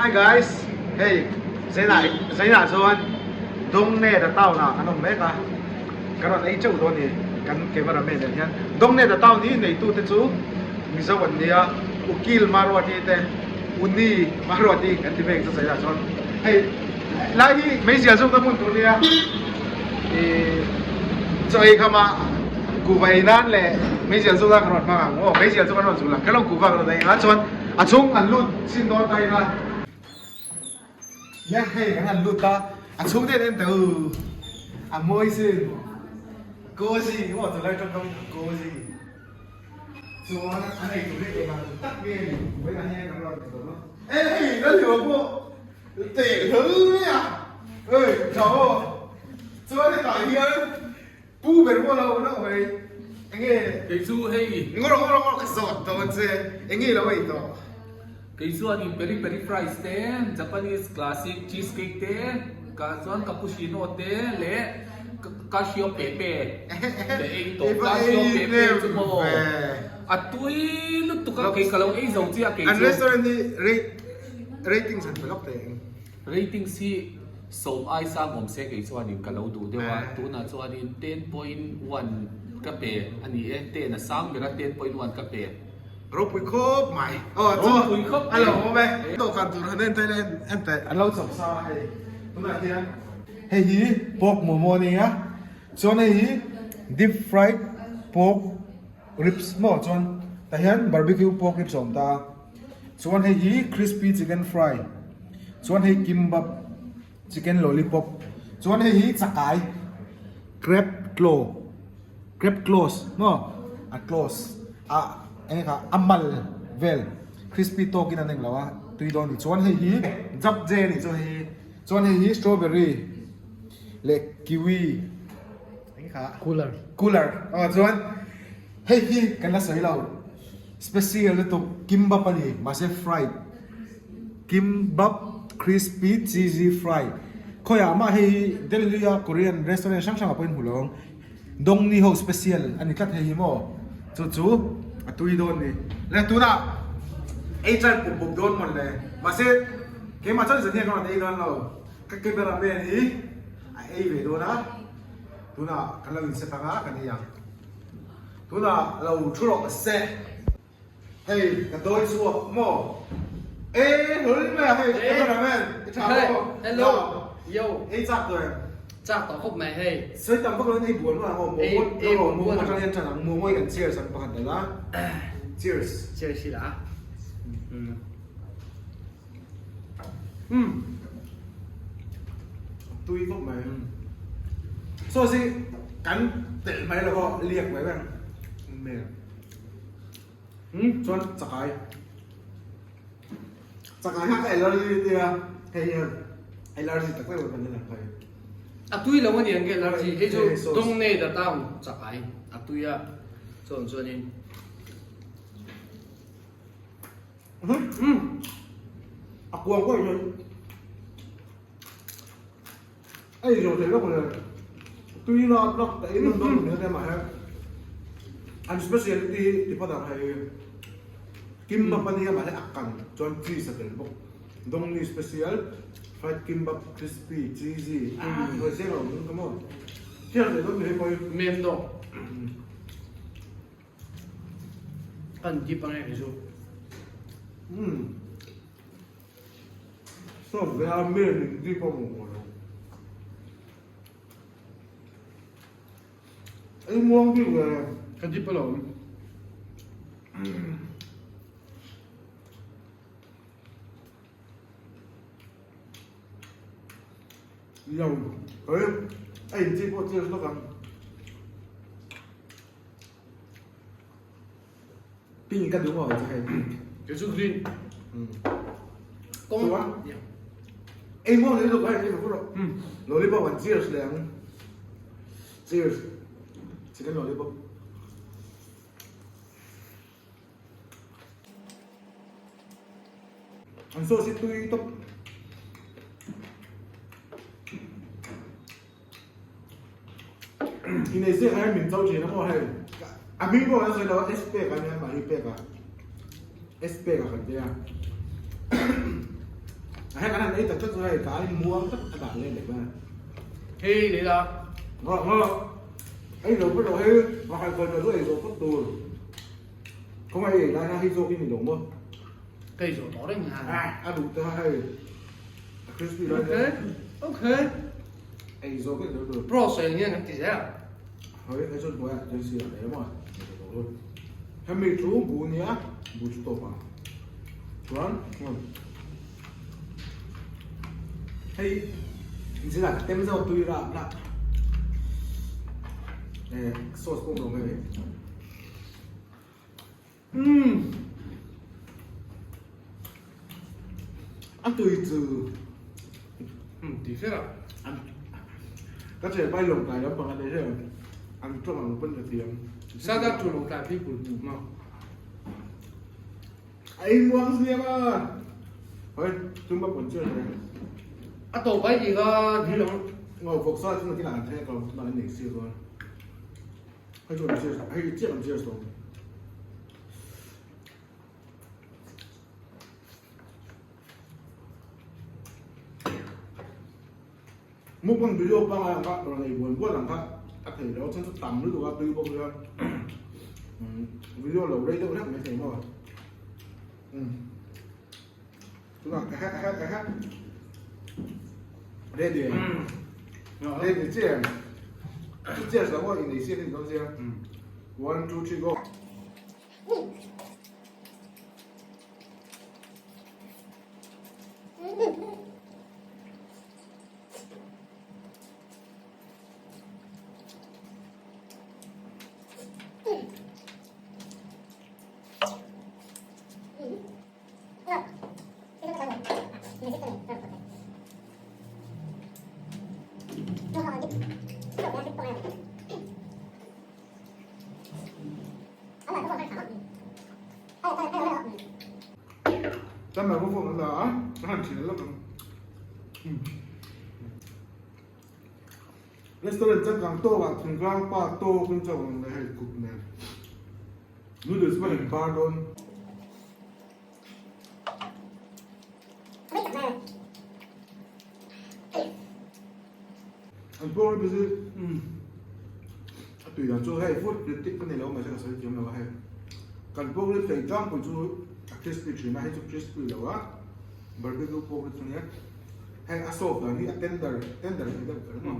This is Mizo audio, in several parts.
Hi guys, hei Zainah Zainah chuan Dongne the town ah kan awm mek a, kan rawn ei teuh dawn a ni kan camera man nen hian. Dongne the town hi neitu te chu Mizo an nia, Ukil Maruati te Uni Maruati kan ti mek chu Zainah chuan hei lai hi meizial zukna hmun tur nia ih chaw ei khama kuhva ei nan leh meizial zuk nan kan rawn hmang ang aw meizial chu kan rawn zuk lang kher lo kuhva kan rawn ei ang a chuan A chhung an lut chin dawn ta ila. Nia hei kan han lut a, a chhung te en teh u. A mawi sin. Cozy maw tunlai tawngkam in cozy. Chuan an ei tur hi eng ang tak nge ni vawiinah hian kan rawn ti dawn a. E hei Lalliwa pawh teh hlawl mai a. Oi tha aw. Chuan hetah hian Pu ber pawh lo lo mai enge. Kei chu hei. Ngawr ngawr ngawr ka zawt dawn che enge lo ei tawh. Kei chuan in peri peri fries te, Japanese classic cheese cake te, ka chuan cappuccino te leh casio pepe te ei tawh. Casio pepe chu maw a tui lutuk a kei ka lo ei zo chiah kei chu. An restaurant hi rate ratings han pe lawk teh eng. Ratings hi Sawm ai sang awm se kei chuanin ka lo duh deuh a, tunah chuanin 10.1 ka pe a ni e, ten a sang ber a, 10.1 ka pe. Ropui khawp mai. Aw chu Ropui khawp a lo awm e. Dawhkan tur han en tel en teh. An lo chawp sa a hei tunah hian. Hei hi pork momo a nia, chuan hei hi deep fried pork ribs maw chuan tah hian barbecue pork ribs a awm ta a. Chuan hei hi crispy chicken fry chuan hei kimbap chicken lollipop chuan hei hi chakai crab claw crab claws maw a claws a eng kha a mal vel crispy tawkin an englo a tui dawn a ni chuan hei hi japchae a nih chu hei hi chuan hei hi strawberry leh kiwi eng kha cooler cooler aw chuan hei hi kan la sawi lo. Special lutuk kimbap a ni, mahse fried kimbap crispy cheesy fry khawiah mah hei hi Delhi a Korean restaurant hrang hrangah pawhin hmu lo ang, Dongni ho special a ni tlat hei hi maw chu chu a tui dawn ni le tunah ei try pup pup dawn mawn le mahse keimah chuan zan hian ka rawn ei dawn lo ka camera man hi a ei ve dawn a tunah kan lo inset ang a kan ei ang. Tunah lo thu rawh se. Hei ka dawi chhuak maw? E hlawlin mai a hei cameraman i tha maw? Hello yo. Ei chak tawh em? Chak tawh khawp mai hei. Sawi tam vak loin ei buan mai ang aw momo ei momo atang hian tan ang momo hi kan cheers ang pakhat dal a. Cheers. Cheers hi la. Tui khawp mai. Sauce hi kan telh mai lo pawh liak mai reng hmel. Chuan chakai. Chakai kha ka allergy tia hei hian allergy tak tak kan ni lang phei. A tui lo ani ang ke allergy hei chu dawng nei da town chakai a tui a chuan chuanin. A kuang pawh hian a in zawh theih vek le tui lak lak ta in an dawn hmel em ah hian an speciality hi ti phawt ang hei kimbap a nia mahse a kan chuan cheese a tel bawk dongni special fried kimbap crispy cheesy a hnuai chiang lo ang ka maw chiang leh dawn ni hei pawh hi mem dawk. Kan dip ang e chu. Umm. Sauce ve a men in dip a maw lo. Ei muang bik ve. Ka dip alawm. Yo. Ei, ei in chi pawh cheers lawk ang. Pink ka duh maw chu hei pink. Kei chu green. Kawng. Ei maw ni luk hei ka rawh. Lollipop an cheers leh ang. Cheers. Chicken lollipop. An sauce hi tui tawp. Inei ziak hian min cho thin a maw hei a hming pawh kan sawi lo a S pek a nia mahni pek a S pek a kan tia. Hei kan han ei tak tak chu hei ka in muang tak a dah leh leh mai. Hei lei la. Nga nga. Ei lo pawh lo hei va kai kawi chu ei zawh phawt tur. Khawngaih ei lai kha hei zawk i ni lo maw? Ka ei zawh tawh reng a. A duh te kha hei a crispy lai Okay okay. Ei zawh vek lo tur. Pro sawi nge kan ti zel. Hei hei chuan hnuaiah chuan sirah leh maw? Hemi chu bu nia bu chu tawp ang. Chuan hei zila ka tem zauh tui rah rah eh sauce pawh awm lo hei. Umm a tui chu umm ti fel a ka che pai lawng kai lampang a ni hre an tawng ang pawn ka thiam. Shout out to Lawngtlai people maw. A in muang siam a. Hoi, chung ba pon chian reng. A to pai ti kha ni lo. Ngau vok sa chung tin an the ka na nei si ko. Hei chu an cheers, hei chiah an cheers to. Mukbang video pangai ang kha rawn ei buan buan ang kha a thei lo chuan chu tam lutuk a tui bawk nia video lo rei deuh hlek mai thei maw tunah ehe ehe ehe ready ready chiah chu cheers lo maw inei siak in dawn sia 1 2 3 go. Kan microphone an la a, ka han thian lawk ang. Restaurant changkang tawkah thingtlang pa tawkin chaw ang leh hei kut nen. Noodles pawh in bar dawn. An pawng hi busy. A tui dan chu hei food critic ka ni lo mahse ka sawi thiam lo a hei. Kan pork rib thei tlangpui chu a crispy thin a, hei chu crispy lo a barbecue pork rib chu nia. Hei a soft dan hi a tender tender tih deuh kher maw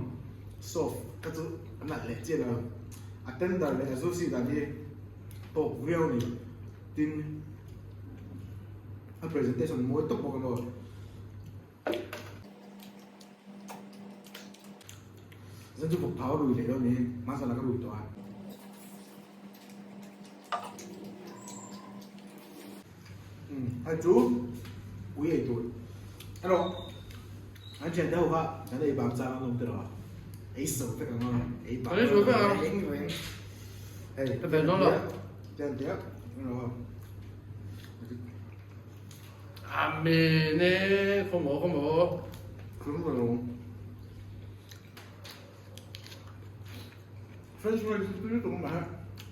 soft kha chu a nalh leh chiah lo. A tender leh a juicy dan hi tawk viau a ni. Tin a presentation mawi tawk bawk a maw. Zan chu vawk thau a rui leh lo ni, hmasa la ka rui tawh a. Umm hei chu ui ei tur erawh an thian te ho kha kan ei bang chang an awm tiraw ei so vek ang a ei bang Ei so vek ang reng reng hei Ka tel dawn lo. Tel diak erawh. Amen e, khawmaw khawmaw. Khum ka lo. French fries chu tui lutuk mai a,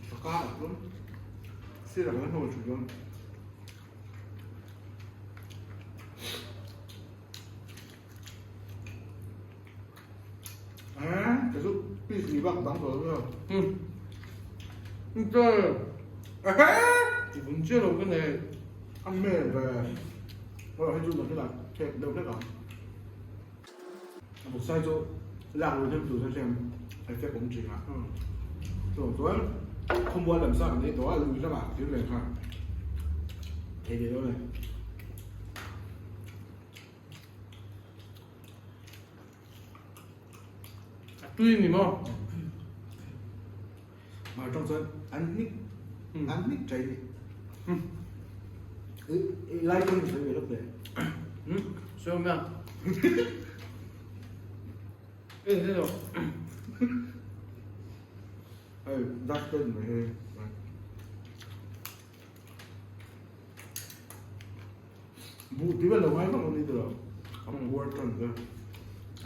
ka kar ah chuan sir ah kan hnawl thin dawn. Eh, ka chu piece ni bak dang tawh lo. Hmm. Inte. Eh, vun che lo ka nei. Ang me ve. Ôi hei chu na khi là thek deuh hlek ang. A buk sai chu lak lui them tur chuan hriam effect awm thin a. Chuang chuan khawmual lam sang an nei tawh a, lui lamah thil leh kha thei ve dawn e. A tui ni maw? Mar tawng chuan an hnik an hnik trai ni. I lai pawn in sawi ve lawk le. Sawi awm ya. Ê thế rồi. Hey, Dustin mai hei. Buh ti vel lo ngai vak lo ni tawh a puar tan ka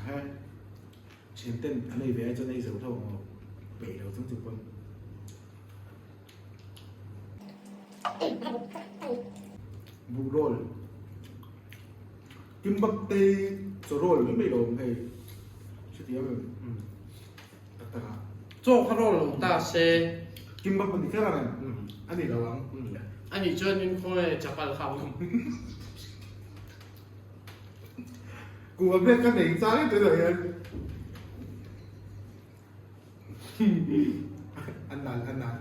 he thian ten an ei ve ai chuan ei zo tho ang aw peih lo chung chung pawn buh roll. Kimbap te chaw roll mai mai lo awm hei hrethiam em tak tak ah. Chaw kha roll lo ta se. Kimbap a ni kher ang em? A ni lo ang. A nih chuan in khawnge chapal kha awm. Kuhva bag ka nei chang em tunah hian. A nal a nal.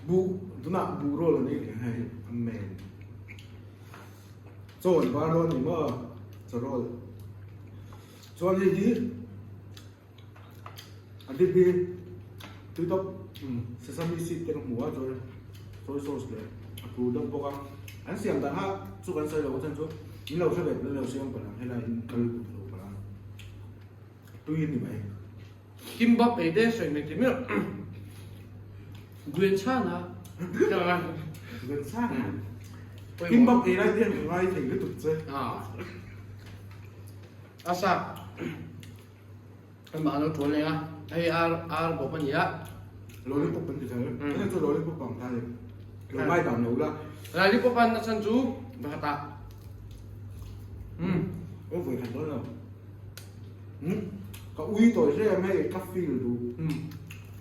Buh tunah buh roll a nei leh hei a men. Chaw an bar dawn a ni maw chaw roll. Chuan hei hi a dip hi tui tawp sesame seed te ka hmu a chuan soy sauce leh a tur deuh bawk a. An siam dan kha chu kan sawi lo a chan chu in lo hre ve lo siam palh ang helai in kal duh lo palh ang tui a ni mai. Kimbap ei te sawi mai ti miah Gwen chhana Gwen chhana Kimbap ei lai te hian ka ngai thei lutuk che. A sa amah lo ṭuan leh a, hei ar ar bawk a ni a. Lollipop an ti kher, hei chu lollipop ang kha ni, lo ngai dan lo la. Lollipop an nachhan chu pakhat ah. Umm, aw vawi khat dawn lo. Umm, ka ui tawi hle em hei, ka feel duh. Umm,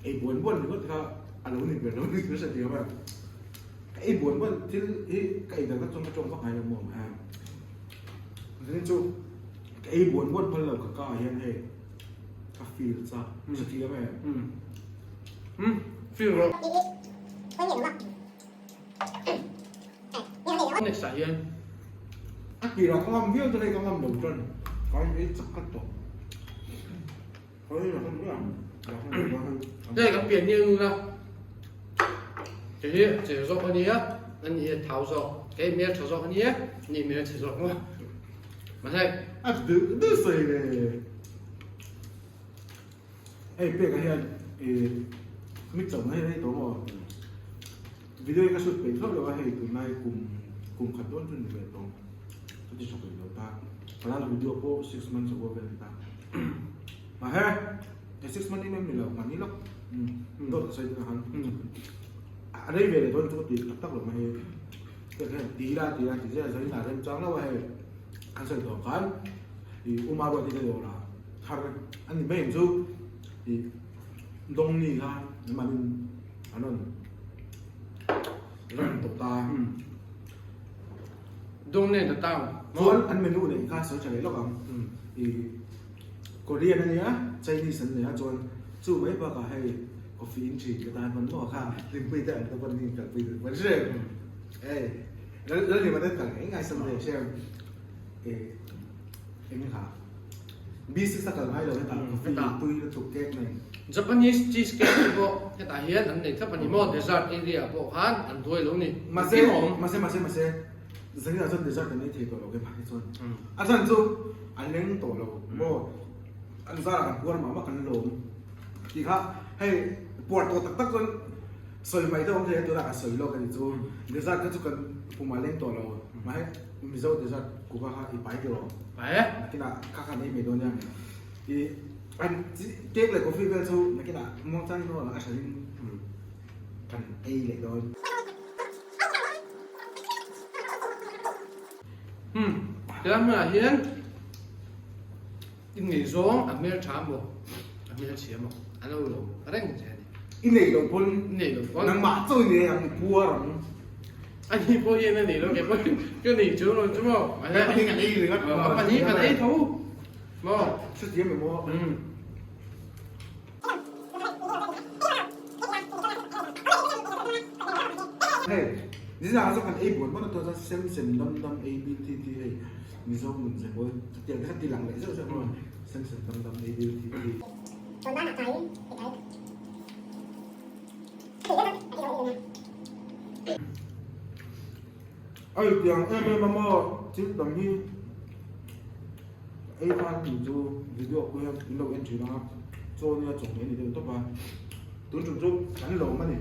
ei buan buan ringawt kha a lo ni ber lo ni chu hrethiam a. Ka ei buan buan thil hi ka ei dan kha chuan ka ṭawng vak ngai lo maw ang em. Zanin chu ka ei buan buan phal lo ka ka ah hian hei ka feel chak hrethiam em. Umm feel rawh. Next ah hian. A tirah ka ngam viau chuan hei ka ngam lo tan ka ei chak ka tawh. Hei kan pian hi a nun a, kei hi che zawk a nia, ani hi a thau zawk, kei hmel tha zawk a nia, ani hmel chhe zawk maw. Mahse. A duh duh sawi ve. Hei pek ah hian mi chawhna hi rei tawh maw? Video hi ka shoot peih thlawt lo a hei tunlai kum kum khat dawn chu ni ve tawh ka ti tha peih lo ta ka last video pawh 6 months ago vel ni ta mahse he 6 month em em ni lo mahni lawk dawt ka sawi deuh khan a rei ve leh dawn chu ka ti tak tak lo mai hei hei ti ila ti ila ti zel zanin ah remchang lo a hei an sawi tawh khan i uma ruat hi ka dawr a thar a ni mai ang chu i dawngni kha mahni An rawn rawn tawh ta. Dawng nen ta tang. Chuan an menu neih kha sawi tha leh lawk ang. I Korean a nia, Chinese an nei a, chuan chu mai bakah hei coffee in thin ka tan hman maw kha hlimpui te ang te pawn in kalpui duh pawn hre. Ei Lalnima te kal ngei ngai sam ve hre. Eng kha B6 a kal ngai lo hetah coffee tui lutuk cake nei. Japanese cheese cake te pawh hetah hian an nei thlap a ni maw dessert area pawh khan an duai lo ni. Mahse mahse mahse mahse zanginah chuan dessert an ei thei tawh lo ke mahni chuan a chhan chu an leng tawh lo maw an zarah kan puar mah mah kan lawm tih kha hei puar tawh tak tak chuan sawi mai te awm thei a tunah ka sawi lawk a ni chu dessert kha chu kan pumah leng tawh lo mahse Mizo dessert kuka kha i pai tiraw? Pai e. Nakinah kha khan ei mai dawn nia. I an cake leh coffee vel chu nakinah muangchang in aw a hran in kan ei leh dawn. Umm tilai hmunah hian i ngei zawng a hmel tha maw a hmel chhia maw a lo lawm reng che a ni. I nei lo pawn I nei lo pawn nangmah chaw i nei ang i puar ang. A ni pawh hian a nei lo kei pawh ka nei chu lo chu maw. A pahnih kan ei ringawt. A pahnih kan ei tho maw. Hrethiam em maw. Hei nizan chu kan ei buan buan a chuan sem sem dam dam ei bil thi thi hei Mizo nun ze mawi chutiang te kha ti lang leh zeuh zeuh maw sem sem dam dam ei bil thi thi. Ai tiang em em a maw thil tam hi ei khan tih chu video pawh hian in lo en thin a chaw nia chaw mai a ni deuh tawp a tun tum chu kan lawm a ni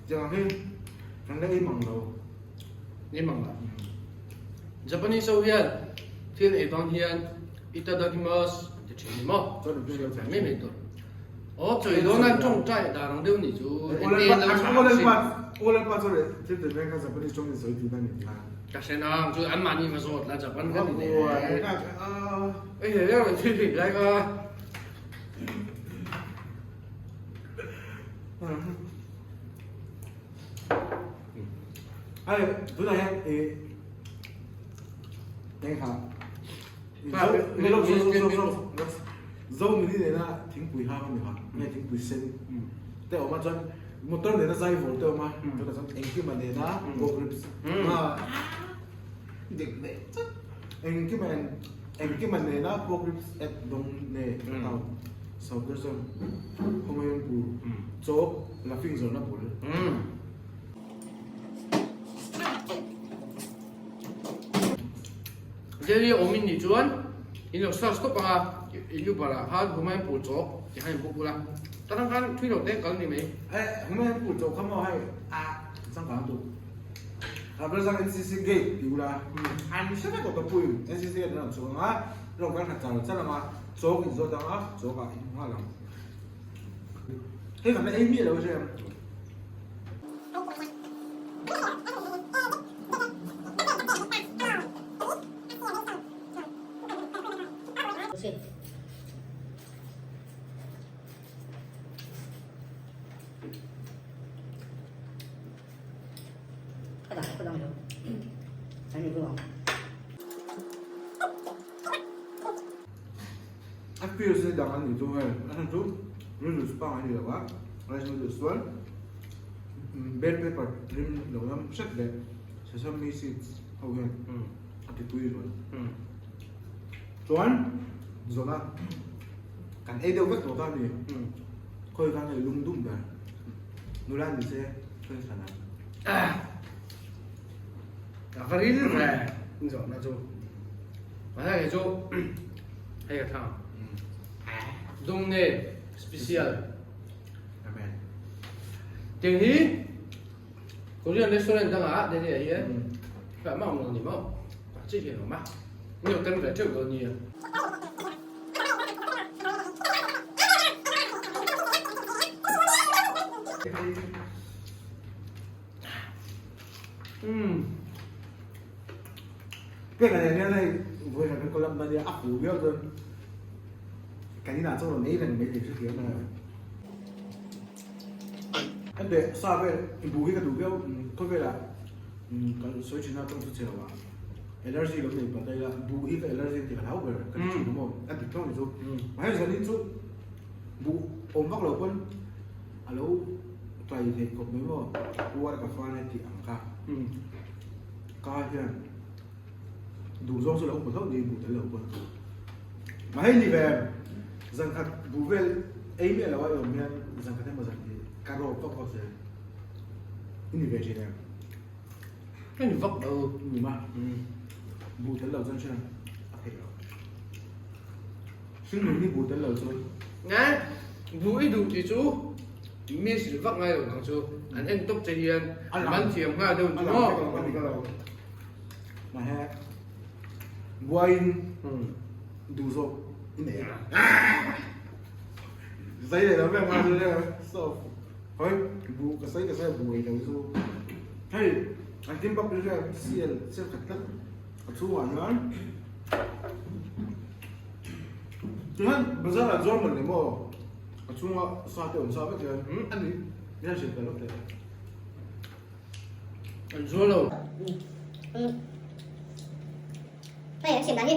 tiang ang hi kan la ei mang lo ei mang lo Japanese ho hian thil ei dawn hian itadakimasu an ti thin a ni maw mai mai tur aw chawi dawn a tawngtai dan ang deuh nih chu Awlel pat. Aw Lalpa chu leh thil ti veng kha Japanese tawng in sawi tihna ni tih a. Ka hre nang chu anmahni va zawt la Japan ka ni leh. Ei he reng thil thei lai kha. Hei tunah hian i eng kha Zo mini nena thingpui hang a ni kha nge thingpui sen te awm a chuan motor nena zai vawr te awm a tunah chuan engkima nena pork ribs dik leh chat engkima engkima nena pork ribs at dawng ne tau South Zone Humayunpur chawk laughing zawrhna bul. Delhi awm in nih chuan in lo search tawp ang a, in Uber ah khan Humayunpur chawk tih khan in book ula, ta tang khan thui lo te kal ni mai. Eh Humayunpur chawk kha maw hei a changkang tuk Ramrazang NCC gate ti ula an hre vek aw ka pui NCC gate an rawn chhuk ang a, lo kal khat char char ang a, chawk in zawt ang a, chawk ah in hmu nghal ang. Hei kan la ei miah lo a hre ang. A pills hi dang an ni chu hei a chhan chu noodles pangngai ni lo a rice noodles chuan bell pepper rim lo lam hret leh sesame seeds ho hian a ti tui zual chuan zawhna kan ei deuh vek tawh ta a ni khawi kha nge lung dum ber nula ni se khawi thlan ang. A va ril ve zawhna chu mahse kei chu hei ka thlang dum nge special Amen tiang hi Korean restaurant dangah Delhi ah hian hah mah awm lo ni maw tah chiah hian a awm a ni lo tem ve teuh dawn nia. Pek a nen hian hei vawi khat kan collab na nia a fu viau chuan kan inah chuan rawn ei reng mai thei hrethiam a. Kan teh sa vel i buh hi ka duh viau khawvelah kan sawi thin a tawng chu che lo a allergy lo nei pah ta ila buh hi ka allergy tih ka hlau ber ka ti thin maw a dik tawng ni chu mahse zanin chu buh awm vak lo pawn a lo tlai theih khawp mai maw puar ka fan e tih ang kha ka hian duh zawng chu lo hmu hlauh ni buh tel lo pawn mah hei ni ve zan khat buh vel ei miah lo a i awm hian zan khat emaw zan hi ka rawp vak vak zel i ni ve thin em ka ni vak lo ni ma buh tel lo chuan hriat a theih loh. Hringnun hi buh tel lo chu. Nge buh i duh tih chu mi hrilh vak ngai lo nang chu an en tawp che hian an man thiam nghal deuh chu maw. A lang lo Mahse buaiin duh zawk i nei a. Zai leh lo vel nghal chu nia soft hawi buh ka sawi ka sawi a buh ei lo chu hei an kimbap hi hria sial sial khat tlat a chhungah hian. Tihian bazar ah zuar man ni maw? A chhunga sa te awm sa vek hian a ni hian hrilh fel vek thei. An zuar lo. Hei an siam dan hi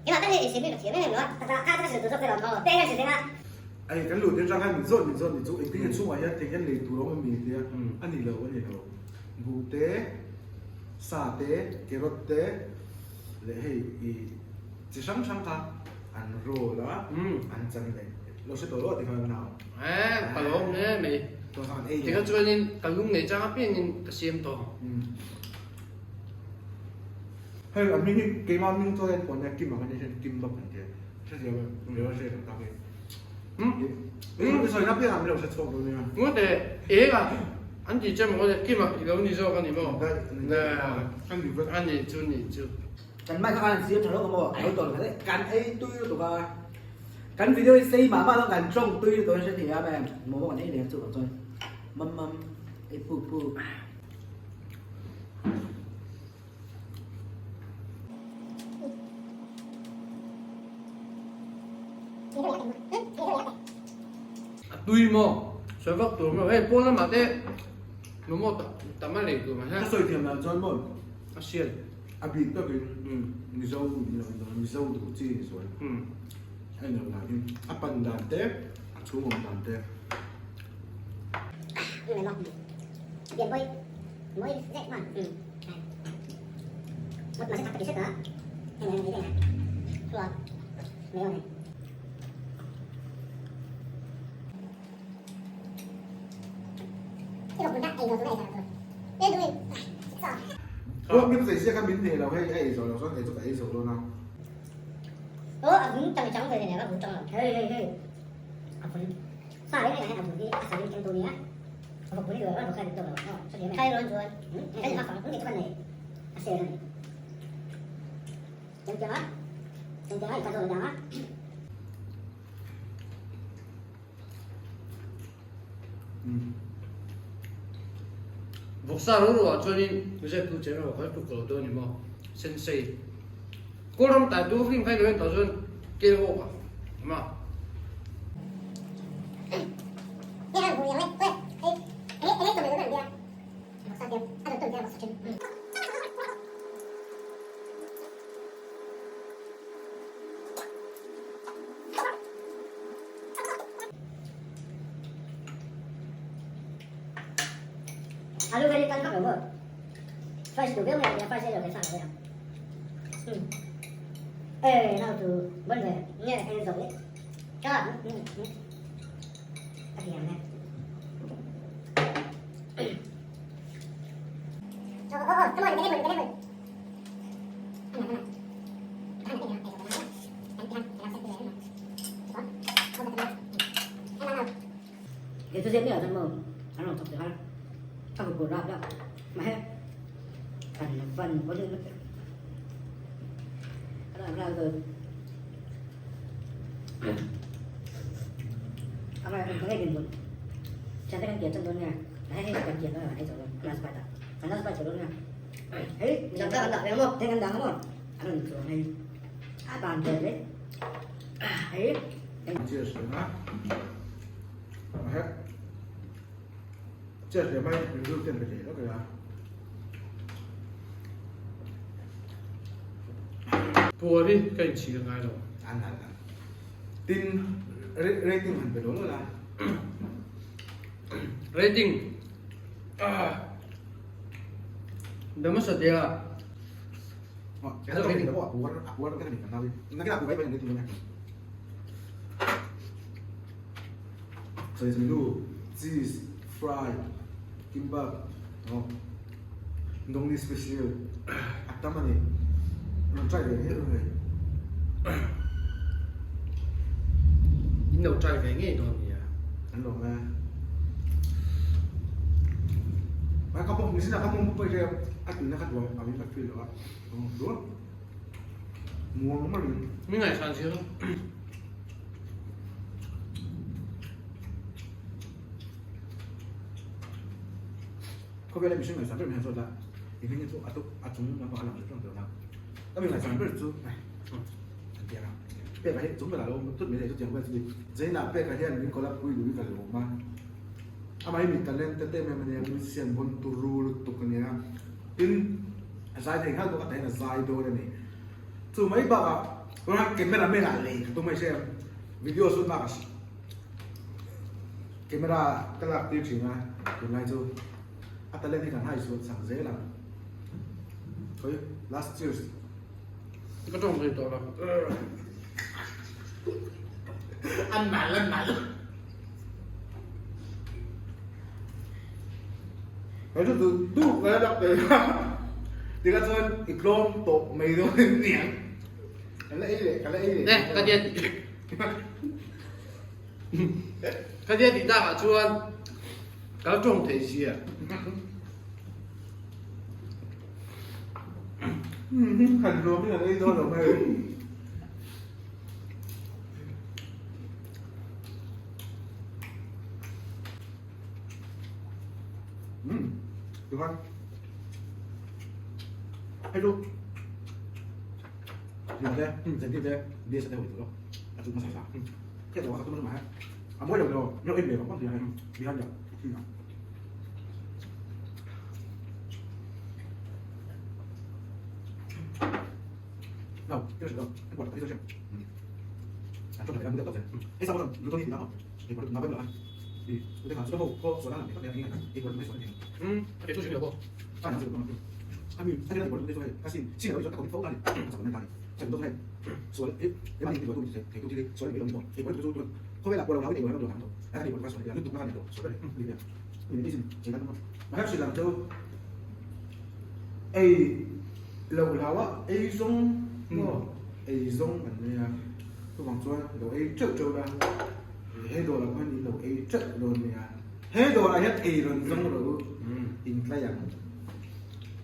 engah tak nge ei siam hi ka thiam em em lo a, tak tak a hrilh tur zawk te lo maw? Te engah hrilh eng a? Ei kan luh tin rang hian min zawt min zawt ni chu engtin nge chhungah hian thei hian lei tur a awm ami tia a ni lo a ni lo buh te sa te carrot te leh hei i chi hrang hrang kha an roll a an chan leh lo hre tawh lo a ti khan nau. Eh ka lawm hle mai. Tawh khan ei leh. Tikha chuanin ka lung nei chang apiangin ka siam tawh. Hei a hming hi keimah hming chaw hian pawh nia Kim ang a nia hian Kim bawk an tia. Hre thiam em? Hre hre tak tak e. I sawi na piangah min lo hre chhuak dawn nia. Ngawt e, eng a an ti che maw Kim a i lo ni zawk a ni maw? A ni chu ni chu. Kan mic kha an siam tha lo ang maw? Lo tawlh khat e. Kan ei tui lutuk a. Kan video hi sei mah mah lo kan tawng tui lutuk a hre thei a em. Momo kan ei leh ang chu vang chuan. Mam mam. Ei puk puk. A tui maw? Sawi vak tur maw? Hei pawn lamah te momo tam a lei tur mah hian. Ka sawi thiam dan chuan maw? A sial. A bik takin Mizo ni lo in Mizo duh chi ni zual. A inlo dan hi a pan dan te a chhung awm dan te. Pawh min zei sia kha min hneh lo hei a ei zawh loh chuan kei chu ka ei zo dawn a. Aw a vun tang chang ve nen a vun tang lo hei hei hei a vun sa reng reng ah hian a vun hi a sarin keng tu nia a vawk vun hi duh lo a vawk kha duh lo thai rawn chuan hei a fang ung chu kan nei a sel a ni cheng cheng a cheng cheng a i ka zawn dang a. Vawksa ro ro ah chuanin zep tu chen ro kha tluk lo dawn ni maw sensei kawlram tai tu hring khai lo en tawh chuan kel awk a ma. Alu veli tan vak lo maw? Fries duh viau mai a, fries ei lo thei sa lo vei ang. Umm e nau chu bon ve nge en zo le ka a ti ang e. Cheers leh a Cheers leh mai review ten pe thei lawk ila. Puar hi ka inchhir ngai lo. An an an. Tin rating han pe dawn la. Rating Dama satia. Cheese fry kimbap nongni special a tam a ni rawn try ve ngei dawn e. In lo try ve ngei dawn nia. An lawm e. Ka pawh mihring ah ka mawm pawh hi a tuina kha duang angin ka feel lo a. Duang muang marin. Mi ngaihsan zir. Khawvel a mihring ngaihsan ber mai hian zawt la, i hming hi chu a tuk a chung lampang a lang hret reng tawh la. Ka mi ngaihsan ber chu an ti ang a, peka hi chung berah lo awm tut mai leh chutiang vel chu ni. Zainah peka hian min collab pui lui ka lawm a, amah hi mi talent te em em a nia, musician bawn turu lutuk a nia, tin a zai thei nghal bawk a, tahin a zai dawn a ni. Chu mai bakah tunah camera man ah lei ka tum a hre video shoot bakah camera ka lak tir thin a tunlai chu a talent hi kan hai chhuah chak zel ang khawi last cheers ka tawng thei tawh lo an nal an nal He chu duh duh ka la dak thei a tikah chuan i tlawm tawh mai dawn em niang ka la ei leh ka la ei leh Eh ka diat ka diat tih takah chuan ka la tawng thei zia Han nuam in an ei dawn lo mai. Tikhan hei chu Lian te, Zentin te, BS te hui a chu hmasa sa. Hei chu a khat mai a mawi lo lo mi lo en ve vang vang hei behind the scene ah. No, cái gì đâu, cái quạt cái gì à, trong này đang mua tóc rồi. Cái sao rồi, tôi đi thì nó, thì quạt nó vẫn lại. Thì tôi thấy là số cô số là cái này thì quạt nó số này. 嗯，给出去了不？ 啊，这个他们他现在我都说，他是现在我就他搞哪里，怎么哪里，全部都是说诶，你把你这个东西给东西说你没用过，诶，我就说后面啦，我老老一点我那么多糖头，哎，你我快说你读哪里头，说的，嗯，里面，你的意思简单吗？马上是两周，哎，老老啊，哎松，哦，哎松，反正呀，都往转，老哎这周啦，嘿多了，看你老哎这多呢，嘿多了，一哎轮中了，嗯，应该样。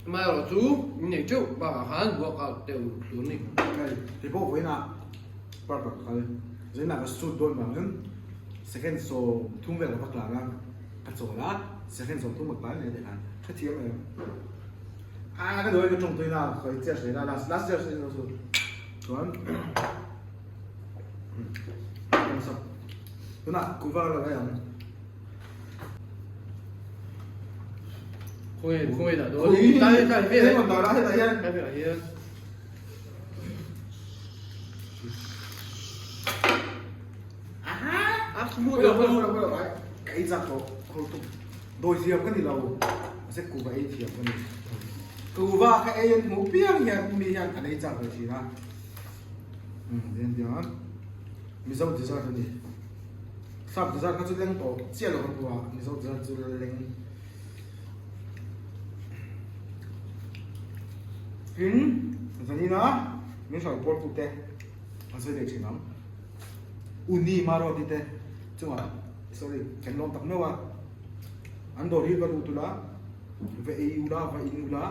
Mai rồi chú, nhảy chú, bà hắn buộc vào đều tuấn đi. Hei, ti pawh vawiinah park ah ka kal, zainah ka shoot dawn vangin second 30 vel ka va tlan a, ka chawl a, second 30 ka tlan leh teh khan ka thiam em. A ka duh ka tawng tuina ka chiah hreh la last last year sawi chu chuan thumbs up tunah kuva la lai ang. Khawi khawi dah dawn tai tai vel Eng dah lah hetah hian. Tai velah hian. A khmu lo khmu lo khmu lo ka ei chak tawh khur tuk dawi thiam ka ni lo mahse kuva ei thiam ka ni kuva ka ei an hmuh piang hian mi hian an ei chak ve thin a umm tihian tiang mizo dessert a ni. Sap dessert kha chu leng tawh chiah lo kan hmu a, Mizo dessert chu leng tin zanina min hruai pawl pute an sawi leh thin ang. Uni Maruati te chungah sorry kan lawm tak meuh a, an dawr hi va lut ula, va ei ula, va in ula,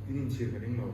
in inchhir ka ring lo.